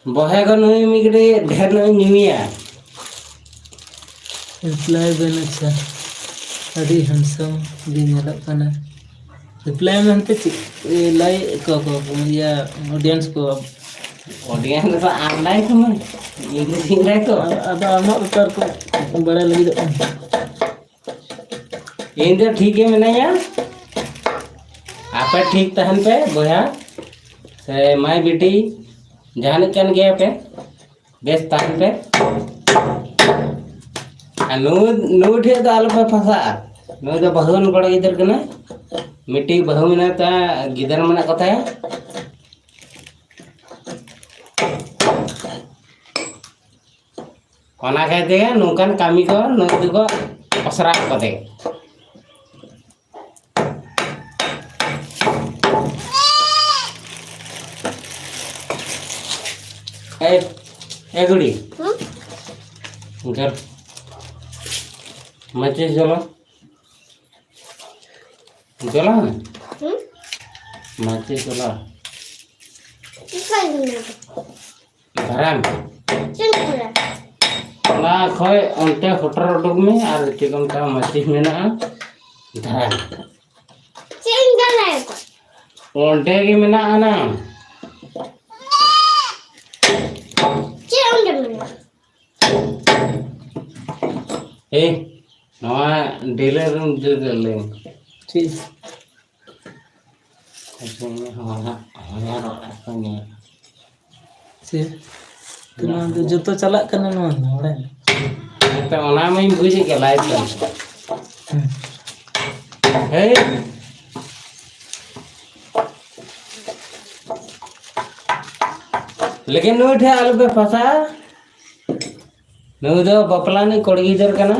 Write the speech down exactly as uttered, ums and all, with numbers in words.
ᱵᱚᱦᱮ ᱠᱚ ᱱᱩᱭ ᱢᱤᱫ ᱠᱟᱹᱴᱤᱡ ᱰᱷᱮᱨ ᱧᱚᱜ ᱤᱧ ᱧᱩᱭᱟ᱾ ᱨᱤᱯᱞᱟᱭ ᱵᱮᱱ, ᱟᱪᱪᱷᱟ, ᱟᱹᱰᱤ ᱦᱮᱱᱰᱥᱟᱢ ᱜᱮ ᱧᱮᱞᱚᱜ ᱠᱟᱱᱟ᱾ ᱨᱤᱯᱞᱟᱭ ᱢᱮᱱᱛᱮ ᱪᱮᱫ? ᱞᱟᱭ ᱠᱚ, ᱠᱚ, ᱤᱭᱟᱹ, ᱚᱰᱤᱭᱮᱱᱥ ᱠᱚ᱾ ᱚᱰᱤᱭᱮᱱᱥ ᱫᱚ ᱟᱢ ᱞᱟᱭ ᱠᱚ ᱢᱮ, ᱤᱧ ᱫᱚ ᱪᱮᱫ ᱞᱟᱭ ᱠᱚ? ᱟᱫᱚ ᱟᱢᱟᱜ ᱵᱮᱯᱟᱨ ᱠᱚ ᱵᱟᱲᱟᱭ ᱞᱟᱹᱜᱤᱫᱚᱜ ᱠᱟᱱᱟ᱾ ᱤᱧ ᱫᱚ ᱴᱷᱤᱠ ᱜᱮ ᱢᱤᱱᱟᱹᱧᱟ᱾ ᱟᱯᱮ ᱴᱷᱤᱠ ᱛᱟᱦᱮᱱ ᱯᱮ ᱵᱚᱭᱦᱟ, ᱥᱮ ᱢᱟᱹᱭ ᱵᱤᱴᱤ, ᱡᱟᱦᱟᱱᱤᱡ ᱠᱟᱱ ᱜᱮᱭᱟ ᱯᱮ, ᱵᱮᱥ ᱛᱟᱦᱮᱱ ᱯᱮ᱾ ᱟᱨ ᱱᱩᱭ, ᱱᱩᱭ ᱴᱷᱮᱡ ᱫᱚ ᱟᱞᱚᱯᱮ ᱯᱷᱟᱥᱟᱜᱼᱟ᱾ ᱱᱩᱭ ᱫᱚ ᱵᱟᱹᱦᱩᱣᱟᱱ ᱠᱚᱲᱟ ᱜᱤᱫᱟᱹᱨ ᱠᱟᱱᱟᱭ᱾ ᱢᱤᱫᱴᱤᱡ ᱵᱟᱹᱦᱩ ᱢᱮᱱᱟᱭ ᱛᱟᱭᱟ, ᱜᱤᱫᱟᱹᱨ ᱢᱮᱱᱟᱜ ᱠᱚ ᱛᱟᱭᱟ᱾ ᱚᱱᱟ ᱠᱷᱟᱹᱛᱤᱨ ᱛᱮᱜᱮ ᱱᱚᱝᱠᱟᱱ ᱠᱟᱹᱢᱤ ᱠᱚ ᱱᱩᱠᱩ ᱫᱚᱠᱚ ᱯᱟᱥᱨᱟᱣ ᱠᱟᱛᱮ᱾ ᱮ, ᱮ ᱜᱩᱲᱤ᱾ ᱦᱩᱸ? ᱜᱟᱨ-, ᱢᱟᱹᱪᱤᱥ ᱡᱚᱞᱟ᱾ ᱡᱚᱞᱟ? ᱦᱩᱸ? ᱢᱟᱹᱪᱤᱥ ᱡᱚᱞᱟ᱾ ᱪᱮᱫ ᱠᱟᱹᱢᱤ? ᱫᱷᱟᱨᱟᱢ᱾ ᱪᱮᱫ ᱠᱚᱨᱮ? ᱚᱱᱟ ᱠᱷᱚᱡ ᱚᱱᱛᱮ ᱦᱚᱴᱚᱨ ᱩᱰᱩᱠ ᱢᱮ ᱟᱨ ᱪᱮᱫ ᱠᱚ ᱢᱮᱛᱟᱜᱼᱟ, ᱢᱟᱹᱪᱤᱥ ᱢᱮᱱᱟᱜᱼᱟ, ᱫᱷᱟᱨᱟᱢ᱾ ᱪᱮᱫ ᱤᱧ ᱫᱷᱟᱨᱟᱭ ᱠᱚᱣᱟ? ᱚᱸᱰᱮ ᱜᱮ ᱢᱮᱱᱟᱜᱼᱟ ᱱᱟ᱾ ᱪᱮᱫ ᱚᱸᱰᱮ ᱢᱮᱱᱟᱜᱼᱟ? ᱮ, ᱱᱚᱣᱟ ᱰᱤᱞᱟᱨ ᱨᱩᱢ ᱡᱩᱫᱟᱹ ᱞᱟᱹᱭ ᱢᱮ᱾ ᱴᱷᱤᱠ᱾ ᱟᱪᱪᱷᱟ, ᱤᱧ ᱦᱚᱸ ᱦᱟᱸᱜ ᱦᱚᱧᱦᱟᱨᱚᱜ ᱟᱠᱚ ᱧᱮᱞ᱾ ᱪᱮᱫ? ᱛᱚ ᱱᱚᱣᱟ ᱫᱚ ᱡᱚᱛᱚ ᱪᱟᱞᱟᱜ ᱠᱟᱱᱟ ᱱᱚᱣᱟ ᱫᱚ, ᱵᱟᱲᱟᱭ ᱢᱮ᱾ ᱦᱮᱸᱛᱚ, ᱚᱱᱟ ᱢᱟᱧ ᱵᱩᱡᱮᱫ ᱜᱮ, ᱞᱟᱭᱤᱵᱷ ᱠᱟᱱᱟ᱾ ᱦᱮᱸ᱾ ᱦᱮᱭ᱾ ᱞᱮᱠᱤᱱ ᱱᱩᱭ ᱴᱷᱮᱱ ᱟᱞᱚᱯᱮ ᱯᱷᱟᱥᱟᱜᱼᱟ᱾ ᱱᱩᱭ ᱫᱚ ᱵᱟᱯᱞᱟ ᱨᱤᱱᱤᱡ ᱠᱩᱲᱤ ᱜᱤᱫᱟᱹᱨ ᱠᱟᱱᱟ᱾